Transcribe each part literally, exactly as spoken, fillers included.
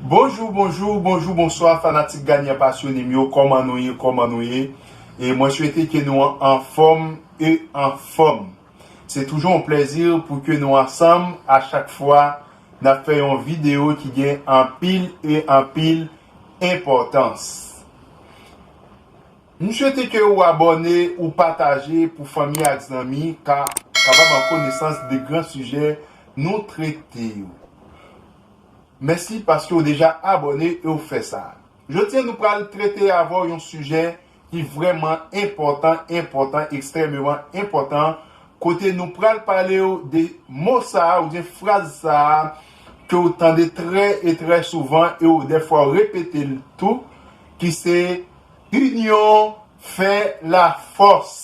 Bonjou, bonjou, bonjou, bonswa, fanatik Ganyan pasyone m yo, kòman nou ye, kòman nou ye? E mwen swete ke nou an, anfòm e anfòm. Se toujou yon plèzi pou ke nou ansanm a chak fwa n ap fè yon videyo ki gen anpil e anpil enpòtans. M swete ke ou abòne, ou pataje pou fanmi ak zanmi ka kapab an konesans de gran sijè nou trete yo. Mèsi paske w deja abòne e w fè sa. Jodi a, nou pral trete avè w yon sijè ki vrèman enpòtan, enpòtan, ekstrèmeman enpòtan, kote nou pral pale w de mo sa a, oubyen fraz sa a, ke w tande trè e trè souvan, e w dèfwa w repete l tou, ki se inyon fè lafòs.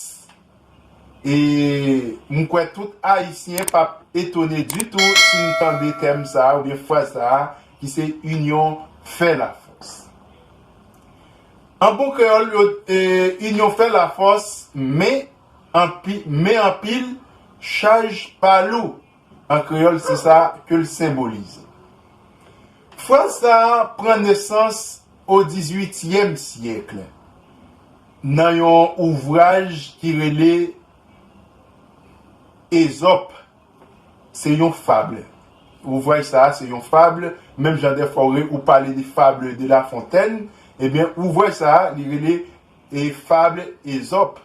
E m kwè tout Ayisyen p ap etone ditou si n tande tèm sa a oubyen fraz sa a, ki se inyon fè lafòs. An bon kreyòl, yo, e, inyon fè lafòs, men anpi-, men anpil chaj pa lou. An kreyòl, se sa ke l senbolize. Fraz sa a pran nesans o dizuityèm syèk, nan yon ouvraj ki rele Ezòp. Se yon fab. Ouvraj sa a, se yon fab. Menm jan dèfwa ou re-, ou pale de fable de La Fontaine, ebyen, ouvraj sa a, li rele, e, fab Ezòp.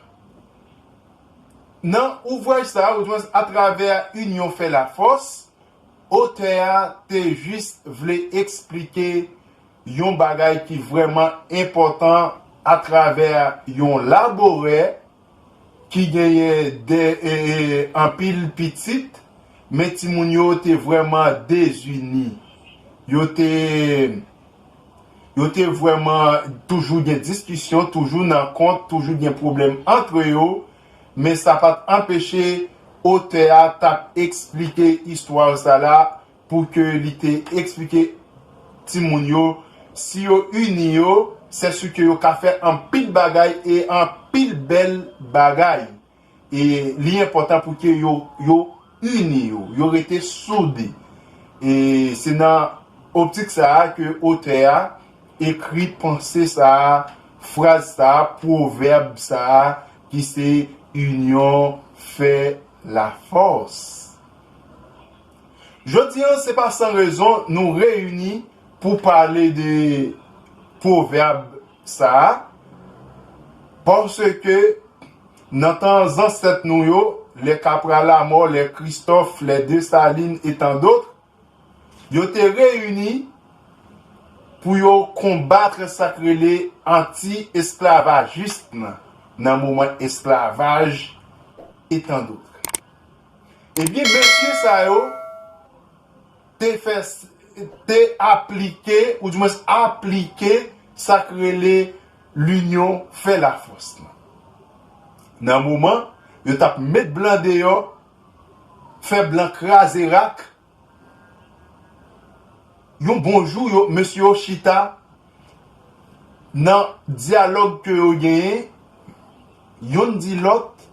Nan ouvraj sa a, oudimwens atravè inyon fè lafòs, otè a te jis vle eksplike yon bagay ki vrèman enpòtan atravè yon laborè ki genyen de, e, e, anpil pitit, men timoun yo te vrèman dezini. Yo te, yo te vrèman toujou gen diskisyon, toujou nan kont, toujou gen pwoblèm antre yo, men sa pa t anpeche otè a t ap eksplike istwa sa la pou ke li te eksplike timoun yo, si yo ini yo, se si ke yo ka fè anpil bagay e anpil bèl bagay. E li enpòtan pou ke yo, yo ini yo, yo rete soude. E se nan optik sa a ke otè a ekri panse sa a, fraz sa a, pwovèb sa a, ki se inyon fè lafòs. Jodi a, se pa san rezon nou reyini pou pale de pwovèb sa a, paske nan tan zansèt nou yo, les Capra Lamort, les Christophe, les Dessalines et tant d'autres, yo te reyini pou yo konbat sa k rele anti-esklavajis nan moman esklavaj et tant d'autres. Ebyen, mesye sa yo te fè, te aplike, oudimwens aplike sa k rele linyon fè lafòs lan. Nan moman yo t ap met blan deyò, fè blan kraze rak, yon bon jou, yo, mesye yo chita nan dyalòg ke yo genyen, youn di lòt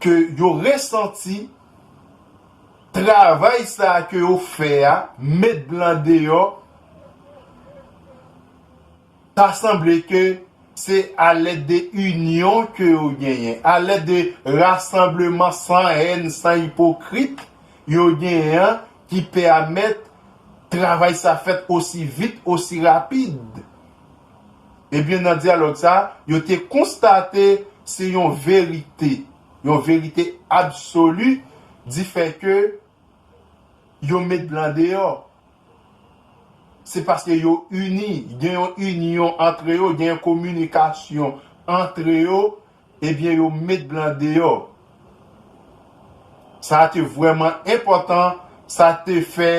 ke yo resanti travay sa a ke yo fè a, met blan deyò, ta sanble ke se alèd de inyon ke yo genyen, alèd de rasanbleman san hèn, san ipokrit yo genyen an ki pèmèt travay sa fèt osi vit, osi rapid. Ebyen, nan dyalòg sa, yo te konstate se yon verite, yon verite absoli, di fè ke yo met blan deyò. Se paske yo ini, gen yon inyon antre yo, gen yon kominikasyon antre yo, ebyen, yo met blan deyò. Sa te vrèman enpòtan, sa te fè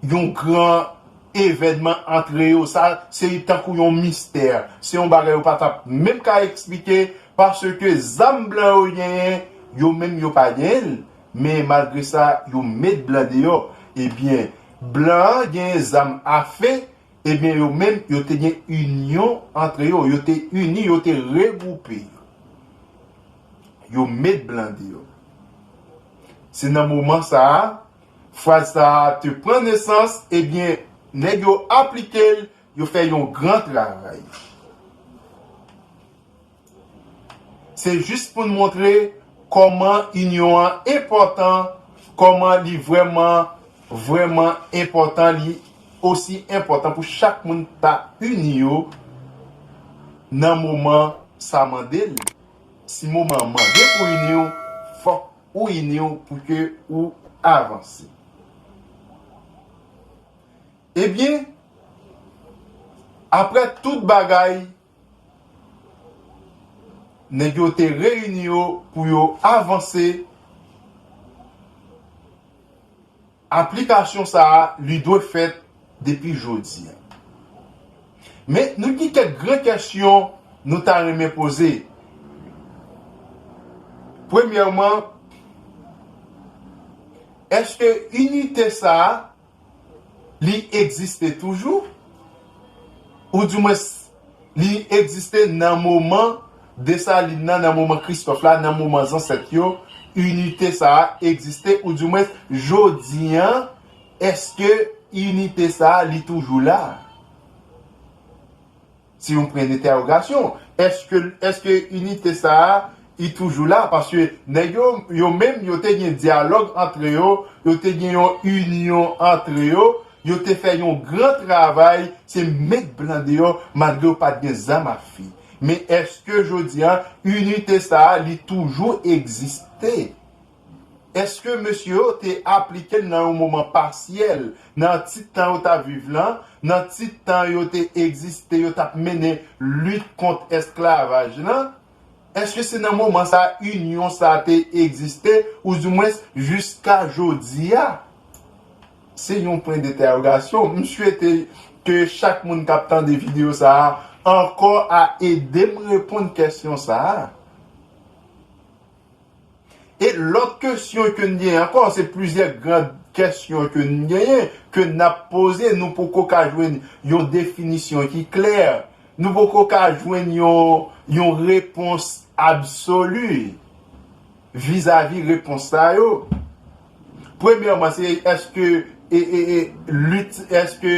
yon gran evènman antre yo. Sa, se tankou yon mistè. Se yon bagay yo pa t ap menm ka eksplike, paske zam blan yo genyen, yo menm yo pa genyen l. Men malgre sa, yo met blan deyò. Ebyen, blan an genyen zam afe, ebyen, yo menm, yo te gen inyon antre yo. Yo te ini, yo te regwoupe. Yo met blan deyò. Se nan moman sa a, fraz sa a te pran nesans, ebyen, nèg yo aplike l, yo fè yon gran travay. Se jis pou n montre kòman inyon an enpòtan, kòman li vrèman, vrèman enpòtan, li osi enpòtan pou chak moun ta ini yo nan moman sa mande l. Si moman an mande pou ini w, fòk ou ini w pou ke ou avanse. Ebyen, apre tout bagay, nèg yo te reyini yo pou yo avanse. Aplikasyon sa a, li dwe fèt depi jodi a. Men, nou gen kèk gran kèsyon nou ta renmen poze. Premyèman, èske inite sa a, li egziste toujou? Oudimwens, li egziste nan moman Desalin nan, nan moman Kristòf la, nan moman zansèt yo, inite sa a egziste, oudimwens, jodi an, èske inite sa a, li toujou la? Se yon pwen dentèwogasyon. Èske, èske inite sa a, li toujou la? Paske nèg yo, yo menm, yo te gen dyalòg antre yo, yo te gen yon inyon antre yo, yo te fè yon gran travay, se met blan deyò, malgre yo pa t gen zam afe. Men èske jodi a, inite sa a, li toujou egziste? Èske mesye yo te aplike l nan yon moman pasyèl, nan ti tan yo t ap viv lan, nan ti tan yo te egziste, yo t ap mennen lit kont esklavaj lan? Èske se nan moman sa a inyon sa a te egziste, oudimwens jiska jodi a? Se yon pwen dentèwogasyon. M swete ke chak moun k ap tande videyo sa a ankò a ede m reponn kèsyon sa a. E lòt kesyon ke n genyen ankò, se plizyè gran kèsyon ke n genyen, ke n ap poze, nou poko ka jwenn yon definisyon ki klè, nou poko ka jwenn yon, yon repons absoli vizavi repons sa yo. Premyèman, se èske, e, e, e, lit, èske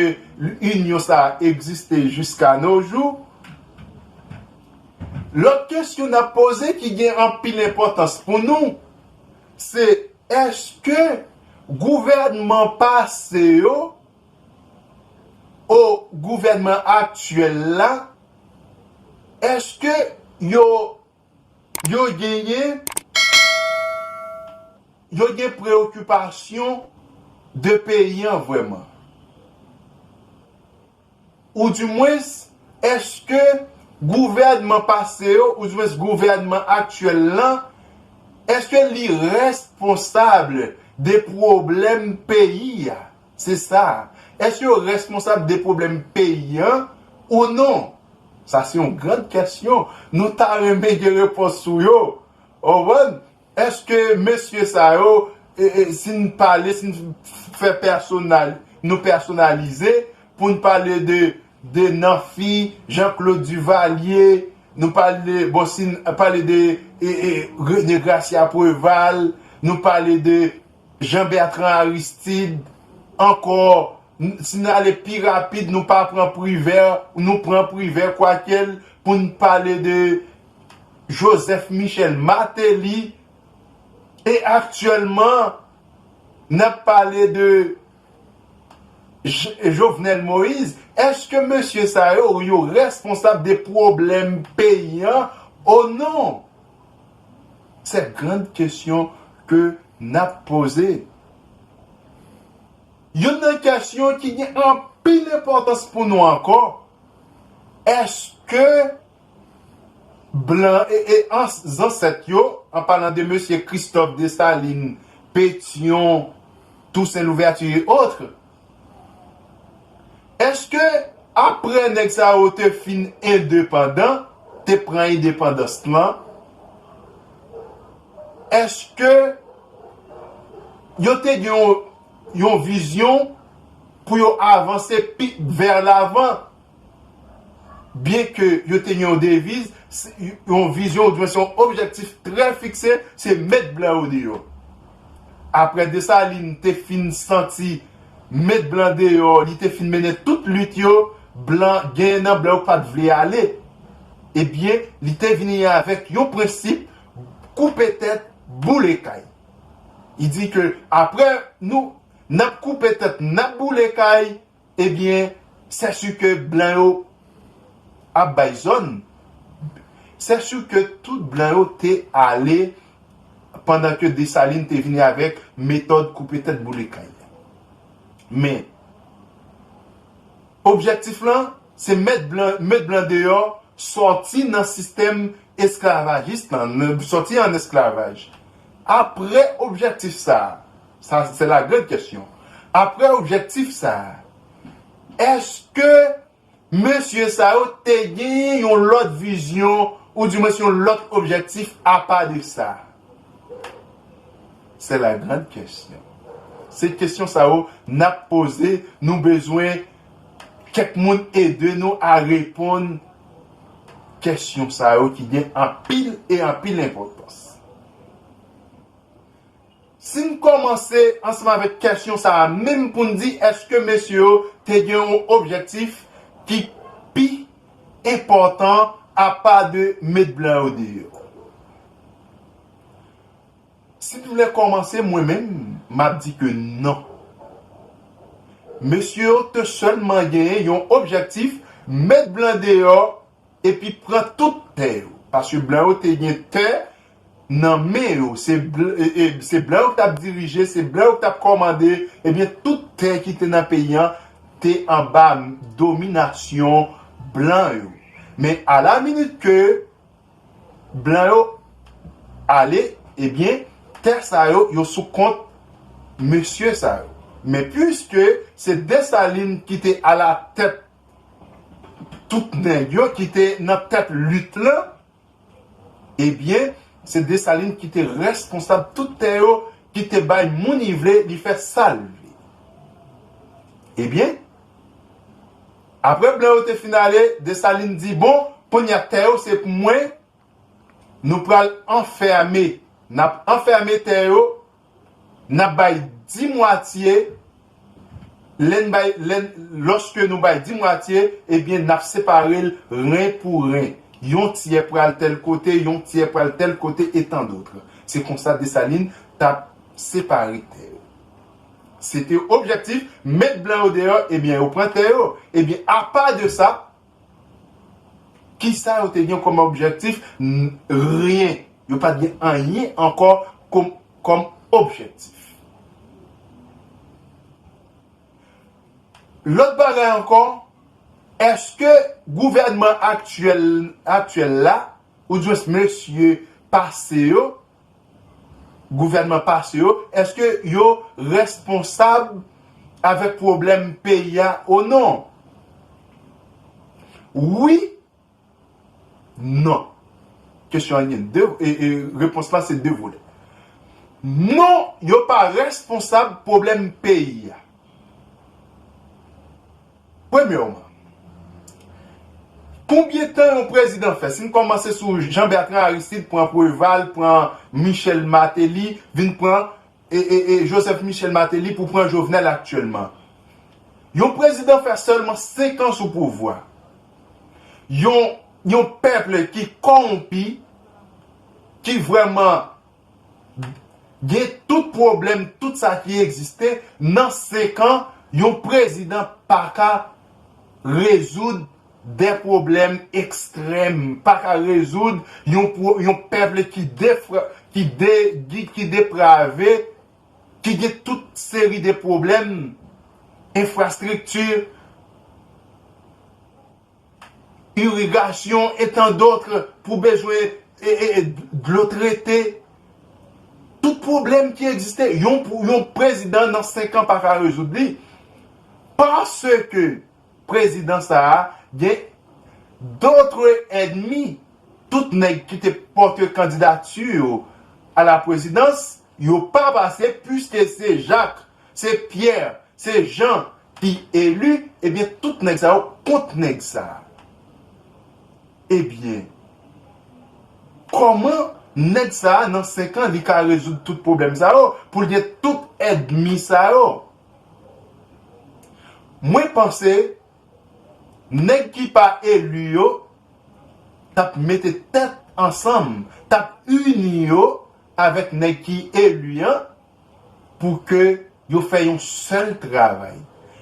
inyon sa a egziste jiska no jou? Lòt kesyon n ap poze ki gen anpil enpòtans pou nou, se èske gouvènman pase yo, o gouvènman aktyèl la, èske yo, yo genyen, yo gen preokipasyon de peyi an vrèman? Oudimwens, èske gouvènman pase yo, oudimwens gouvènman aktyèl lan, èske li responsab de pwoblèm peyi a? Se sa. Èske yo responsab de pwoblèm peyi an ou non? Sa se yon gran kèsyon. Nou ta renmen gen repons sou yo. Ou konprann? Èske mesye sa yo, e, e, si n pale, si n fè pèsonal, nou pèsonalize, pou n pale de, de Nanfi, Jean-Claude Duvalier, nou pale, bon, si n pale de, e, e, René Gracia Préval, nou pale de Jean Bertrand Aristide, ankò, n-, si n ale pi rapid, nou pa pran Privè, nou pran Privè, kwakèl, pou n pale de Joseph Michel Martelly, e aktyèlman, n ap pale de J-, Jovenel Moïse. Èske mesye sa yo, yo responsab de pwoblèm peyi an ou non? Se gran kesyon ke n ap poze. Youn nan kesyon ki gen anpil enpòtans pou nou ankò, èske blan e, e ans-, zansèt yo, an palan de mesye Christophe Dessalines, Pétion, Toussaint Louverture et autres, èske apre nèg sa yo te fin endepandan, te pran endepandans lan, èske yo te gen yon, yon vizyon pou yo avanse pi vè lavan? Byenke yo te gen yon deviz, se, yon vizyon, oudimwen se yon objektif trè fikse, se met blan yo deyò. Apre Desalin te fin santi met blan deyò, li te fin mennen tout lit yo, blan, gen nan blan yo pa t vle ale. Ebyen, li te vini avèk yon prensip, koupe tèt, boule kay. Li di ke apre nou, n ap koupe tèt, n ap boule kay, ebyen, se si ke blan yo ap bay zòn, se si ke tout blan yo te ale pandan ke Desalin te vini avèk metòd koupe tèt boule kay. Men, objektif lan, se met blan, met blan deyò, sòti nan sistèm esklavajis lan, sòti an esklavaj. Apre objektif sa, sa se la grande question. Apre objektif sa, èske mesye sa yo te gen yon lòt vizyon, oudimwens yon lòt objektif apa de sa? Se la grande question. Se kesyon sa yo n ap poze, nou bezwen kèk moun ede nou a reponn kesyon sa yo ki gen anpil e anpil enpòtans. Si n kòmanse ansanm avèk kesyon sa a menm pou n di èske mesye yo te gen yon objektif ki pi enpòtan apa de met blan yo deyò? Si n vle kòmanse, mwen menm, m ap di ke non. Mesye yo te sèlman genyen yon objektif, met blan deyò epi pran tout tè yo. Paske blan yo te gen tè nan men yo. Se bl- e- e- se blan yo k t ap dirije, se blan yo k t ap kòmande. Ebyen, tout tè ki te nan peyi an te anba dominasyon blan yo. Men alaminit ke blan yo ale, ebyen, tè sa yo, yo sou kont mesye sa yo. Men piske se Desalin ki te alatèt tout nèg yo, ki te nan tèt lit lan, ebyen, se Desalin ki te reskonsab tout tè yo, ki te bay moun li vle, li fè sa l vle. Ebyen, apre blan yo te fin ale, Desalin di, bon, kounye a tè yo se pou mwen, nou pral anfème. N ap anfème tè yo, n ap bay dimwatye, lè n bay, lè n- lòske nou bay dimwatye, ebyen, n ap separe l ren pou ren. Yon tyè pral tèl kote, yon tyè pral tèl kote, et tant d'autres. Se konsa Desalin t ap separe tè yo. Se te objektif, met blan yo deyò, ebyen, yo pran tè yo. Ebyen, apa de sa, kisa yo te gen kòm objektif? N- ryen. Yo pa t gen anyen ankò kòm, kòm objektif. Lòt bagay ankò, èske gouvènman aktyèl, aktyèl la, oudimwens mesye pase yo, gouvènman pase yo, èske yo responsab avèk pwoblèm peyi a ou non? Wi, non. Kesyon an gen de, e, e, repons la se de volè. Non, yo pa responsab pwoblèm peyi a. Premyèman, konbyen tan yon prezidan fè? Si n kòmanse sou Jean Bertrand Aristide, pran Preval, pran Michel Martelly, vin pran e, e, e, Joseph Michel Martelly pou pran Jovenel aktyèlman. Yon prezidan fè sèlman senk an sou pouvwa. Yon, yon pèp ki kòwonpi, ki vrèman gen tout pwoblèm, tout sa ki egziste, nan senk an, yon prezidan pa ka rezoud de pwoblèm ekstrèm, pa ka rezoud yon, pwo- yon pèp ki, defra- ki, de- ki, ki deprave, ki gen tout seri de pwoblèm, enfrastrikti, irigasyon, et tant d'autres, pou bezwen e, e, e, dlo trete. Tout pwoblèm ki egziste, yon, yon prezidan nan senk an pa ka rezoud li. Paske prezidan sa a gen d'autres ennemis. Tout nèg ki te pote kandidati yo a la prezidans, yo pa pase, piske se Jak, se Pyè, se Jan ki eli, ebyen, tout nèg sa yo kont nèg sa. Ebyen, kòman nèg sa a, nan senk an, li ka rezoud tout pwoblèm sa yo, pou l gen tout ènmi sa yo. Mwen panse, nèg ki pa eli yo, t ap mete tèt ansanm, t ap ini yo avèk nèg ki eli an, pou ke yo fè yon sèl travay.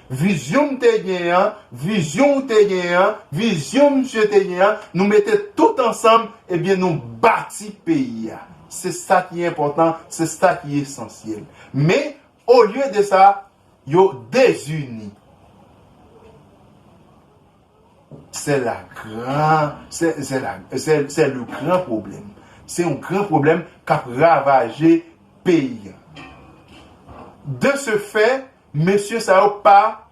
Vizyon m te gen an, vizyon w te gen an, vizyon misye te gen an, nou mete tout ansanm, ebyen nou bati peyi a. Se sa ki enpòtan, se sa ki esansyèl. Men, olye de sa, yo dezini. C'est la gran, c'est, c'est la, c'est, c'est le gran pwoblèm. Se yon gran pwoblèm k ap ravaje peyi a. De ce fait, mesye sa yo pa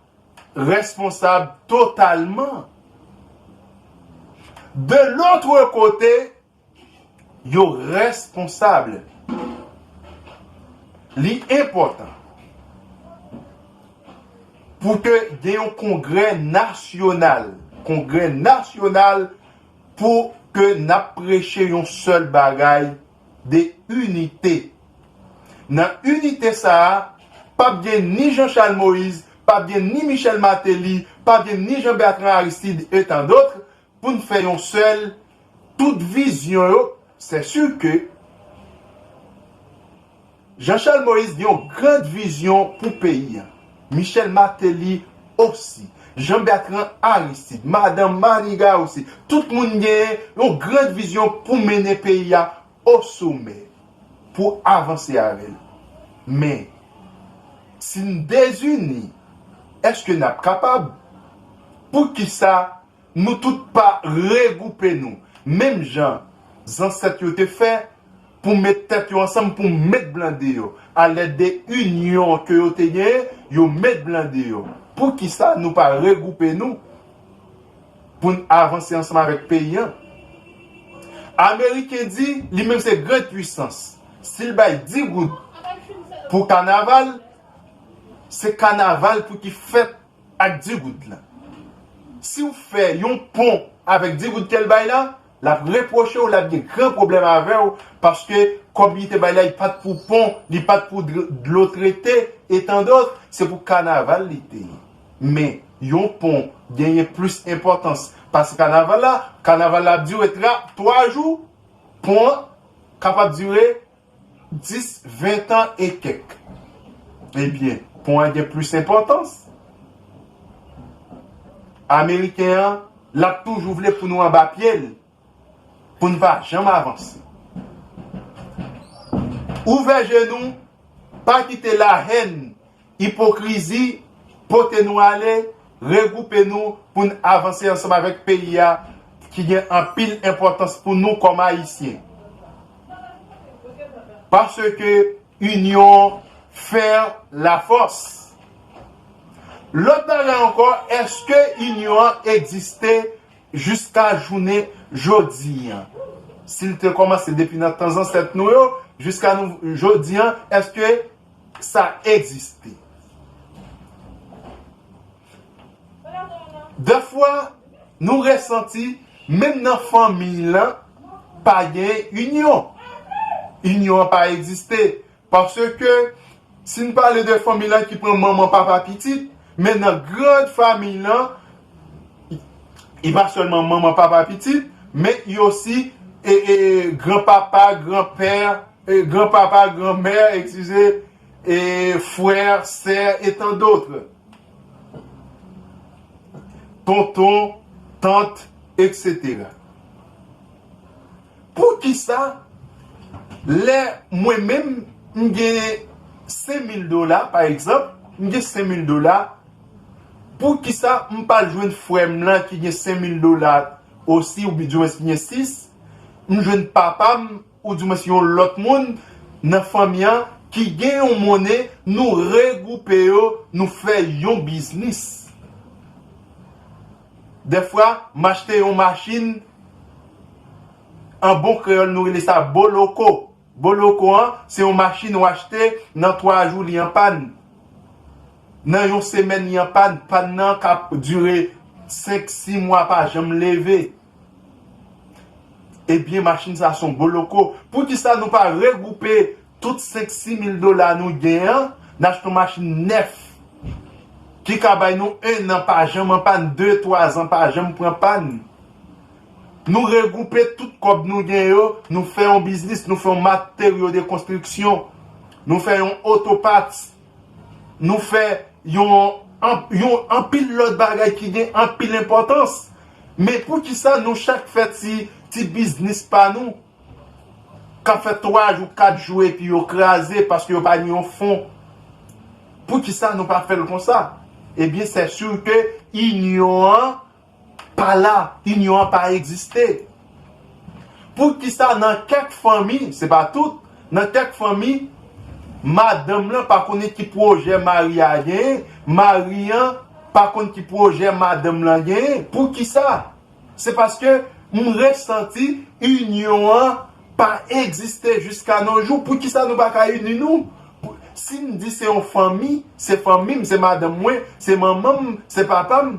responsab totalman. De l'autre côté, yo responsab. Li enpòtan pou ke gen yon kongrè nasyonal, kongrè nasyonal pou ke n ap preche yon sèl bagay, de inite. Nan inite sa a, p ap gen ni Jean Charles Moïse, p ap gen ni Michel Martelly, p ap gen ni Jean Bertrand Aristide, et tant d'autres, pou n fè yon sèl, tout vizyon yo, c'est sûr que Jean Charles Moïse gen yon gran vizyon pou peyi a. Michel Martelly osi. Jean Bertrand Aristide, Madan Maniga osi. Tout moun gen yon gran vizyon pou mennen peyi a o somè, pou avanse avè l. Men, si n dezini, èske n ap kapab? Poukisa nou tout pa regwoupe nou, menm jan zansèt yo te fè, pou met tèt yo ansanm, pou met blan deyò? Alèd de inyon ke yo te genyen, yo met blan deyò. Poukisa nou pa regwoupe nou pou n avanse ansanm avèk peyi a? Ameriken di, li menm se gran pwisans. Si l bay dis goud pou kanaval, se kanaval pou ki fèt ak dis goud la. Si w fè yon pon avèk dis goud ke l bay la, l ap repwoche w, l ap gen gran pwoblèm avè w, paske kòb li te bay la, li pa t pou pon, li pa t pou dlo, dlo trete, et tant d'autres, se pou kanaval li te ye. Men, yon pon genyen plis enpòtans pase kanaval la. Kanaval la ap dire twa jou, pon an kapab dire dis, ven tan e kèk. Ebyen, pon an gen plis enpòtans. Ameriken an, l ap toujou vle pou nou anba pye l, pou n pa janm avanse. Ouvè je nou, pa kite lahèn, ipokrizi pote nou ale, regwoupe nou pou n avanse ansanm avèk peyi a ki gen anpil enpòtans pou nou kòm Ayisyen. Paske inyon fè lafòs. Lòt bagay ankò, èske inyon an egziste jiska jounen jodi an? Si l te kòmanse depi nan tan zansèt nou yo, jiska nou, jodi an, èske sa egziste? Dèfwa, nou resanti, menm nan fanmi lan, pa gen inyon. Inyon an pa egziste. Paske, si n pale de fanmi lan ki pran manman, papa, pitit, men nan gran fanmi lan, li pa sèlman manman, papa, pitit, men li osi e, e, granpapa, granpè, e, granpapa, granmè, eskize, e, frè, sè, et tant d'autres. Tonton, tant, et cetera. Poukisa, lè mwen menm, m gen senk mil dola, pa egzanp, m gen senk mil dola, poukisa m pa jwenn frè m lan ki gen senk mil dola osi, oubyen dimwens ki gen sis, m jwenn papa m, oudimwens yon lòt moun nan fanmi an ki gen yon monnen, nou regwoupe yo, nou fè yon biznis. Dèfwa, m achte yon machin, an bon kreyòl, nou rele sa boloko. Boloko an, se yon machin w achte, nan twa jou, li an pàn. Nan yon semèn, li an pàn. Pàn nan ka dire senk, sis mwa, pa janm leve. Ebyen, machin sa se yon boloko. Poukisa nou pa regwoupe tout senk sis mil dola nou gen an, n achte yon machin nèf ki ka bay nou en an pa janm an pàn, de, twa zan pa janm pran pàn? Nou regwoupe tout kòb nou gen yo, nou fè yon biznis, nou fè yon materyo de konstriksyon, nou fè yon otopat, nou fè yon, an- yon anpil lòt bagay ki gen anpil enpòtans. Men poukisa nou chak fè ti, ti biznis pa nou, k ap fè twa jou, kat jou epi yo kraze paske yo pa gen yon fon? Poukisa nou pa fè l konsa? Ebyen, c'est sûr que inyon an pa la, inyon an pa egziste. Poukisa nan kèk fanmi, se pa tout, nan kèk fanmi, madanm lan pa konnen ki pwojè mari a genyen, mari an pa konn ki pwojè madanm lan genyen? Poukisa? Se paske m resanti inyon an pa egziste jiska nojou. Poukisa nou pa ka ini nou? Pou- Si m di se yon fanmi, se fanmi m, se madanm mwen, se manman m, se papa m.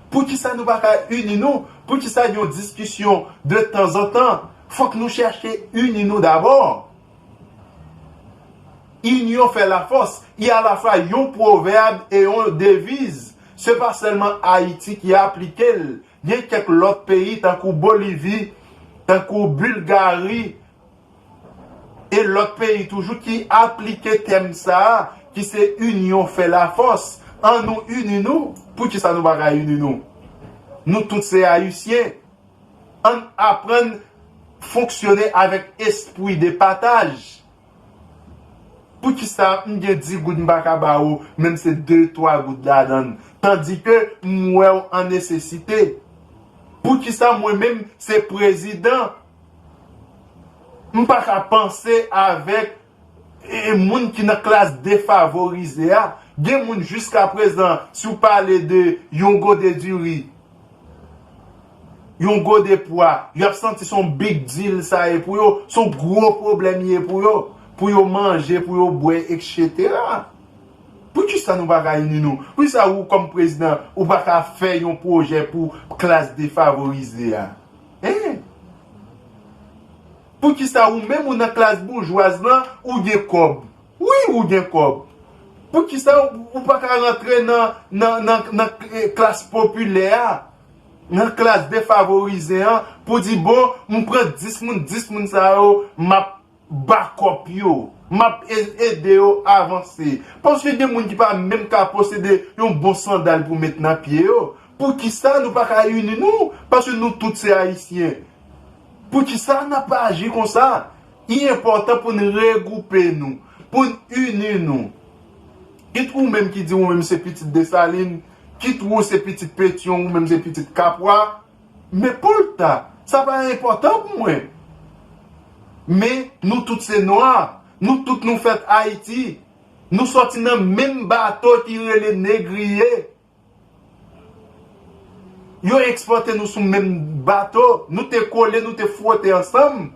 Poukisa nou pa ka ini nou? Poukisa gen yon diskisyon de tanzantan? Fòk nou chèche ini nou dabò. Inyon fè lafòs. I alafwa yon pwovèb e yon deviz. Se pa sèlman Ayiti ki aplike l. Gen kèk lòt peyi, tankou Bolivi, tankou Bilgari, e lòt peyi toujou ki aplike tèm sa a, ki se inyon fè lafòs. An nou ini nou. Poukisa nou pa ka ini nou? Nou tout se Ayisyen. Ann aprann fonksyone avèk espri de pataj. Poukisa m gen dis goud m pa ka ba ou, menm se de, twa goud ladan l, tandike m wè w an nesesite? Poukisa mwen menm se prezidan, m pa ka panse avèk e, e moun ki nan klas defavorize a? Gen moun jiskaprezan, si w pale de yon gode diri, yon gode pwa, y ap santi se yon big deal sa ye pou yo, se yon gwo pwoblèm ye pou yo, pou yo manje, pou yo bwè, etsetera. Poukisa nou pa ka ini nou? Poukisa ou, kòm prezidan, ou pa ka fè yon pwojè pou klas defavorize a? Hein? Poukisa ou menm ou nan klas boujwaz lan, ou gen kòb? Wi, ou gen kòb. Poukisa ou, ou pa ka rantre nan, nan, nan, nan, eh, klas popilè a, nan klas defavorize an, pou di, bon, m pran dis moun, dis moun sa yo, m ap bakòp yo, m ap e- ede yo avanse? Paske gen moun ki pa menm ka posede yon bon sandal pou met nan pye yo. Poukisa nou pa ka ini nou? Paske nou tout se Ayisyen. Poukisa n ap aji konsa? Li enpòtan pou n regwoupe nou, pou n ini nou. Kit ou menm ki di ou menm se pitit Desalin, kit ou se pitit Petyon, ou menm se pitit Kapwa, men poulta, sa pa enpòtan pou mwen. Men nou tout se nwa, nou tout nou fèt Ayiti, nou sòti nan menm bato ki rele negriye. Yo ekspòte nou sou menm bato, nou te kole, nou te fwote ansanm.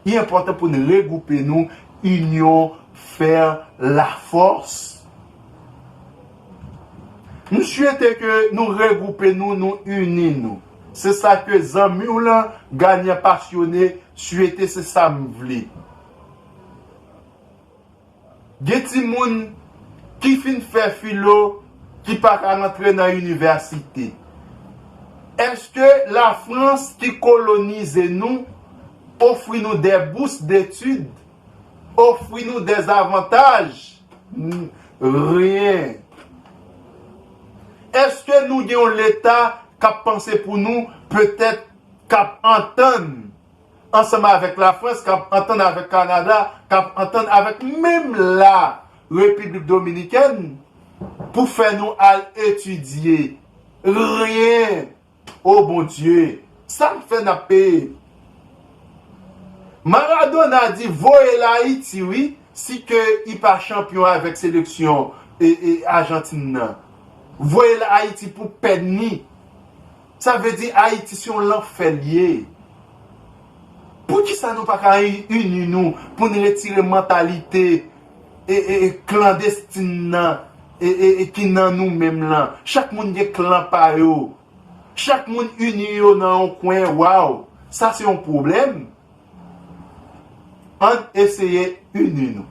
Li enpòtan pou n regwoupe nou, inyon fè lafòs. M swete ke nou regwoupe nou, nou ini nou. Se sa ke zanmi w lan, Ganyan Pasyone, swete, se sa m vle. Gen timoun ki fin fè filo ki pa ka rantre nan inivèsite. Èske Lafrans ki kolonize nou ofri nou de bous detid, ofri nou de zavantaj? N- Ryen. Èske nou gen yon Leta k ap panse pou nou, petèt k ap antann ansanm avèk Lafrans, k ap antann avèk Kanada, k ap antann avèk menm la Repiblik Dominikèn pou fè nou al etidye? Ryen. O Bondye, sa n fè n ap peye? Maradona di voye l Ayiti, wi, si ke li pa chanpyon avèk seleksyon e, e, Ajantin nan. Voye l Ayiti pou pèn li. Sa vle di Ayiti se yon lanfè l ye. Poukisa nou pa ka ini nou pou n retire mantalite e, e, e klandestin nan e, e, e ki nan nou menm lan? Chak moun gen klan pa yo. Chak moun ini yo nan yon kwen, waw. Sa se yon pwoblèm. Ann eseye ini nou.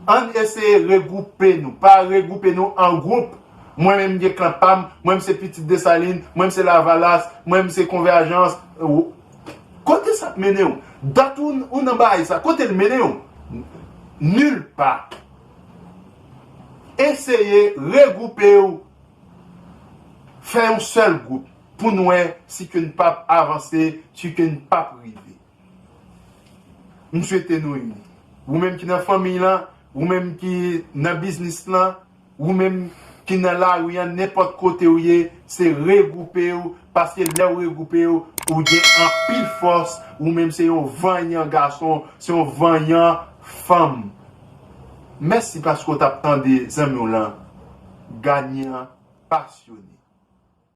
Ann eseye regwoupe nou. Pa regwoupe nou an gwoup. Mwen menm gen klan pa m, mwen menm se pitit Desalin, mwen menm se Lavalas, mwen menm se Konvèjans. Kote sa ap mennen w? Dat ou, ou nan bagay sa, kote l mennen w? Nil pa. Eseye regwoupe w, fè yon sèl gwoup pou n wè si ke n p ap avanse, si ke n p ap rive. M swete nou ini. Ou menm ki nan fanmiy lan, ou menm ki nan biznis lan, ou menm ki nan lari an, nenpòt kote w ye, se regwoupe w, paske lè w regwoupe w, ou gen anpil fòs, ou menm se yon vanyan gason, se yon vanyan fanm. Mèsi paske w t ap tande zanmi w lan, Ganyan Pasyone.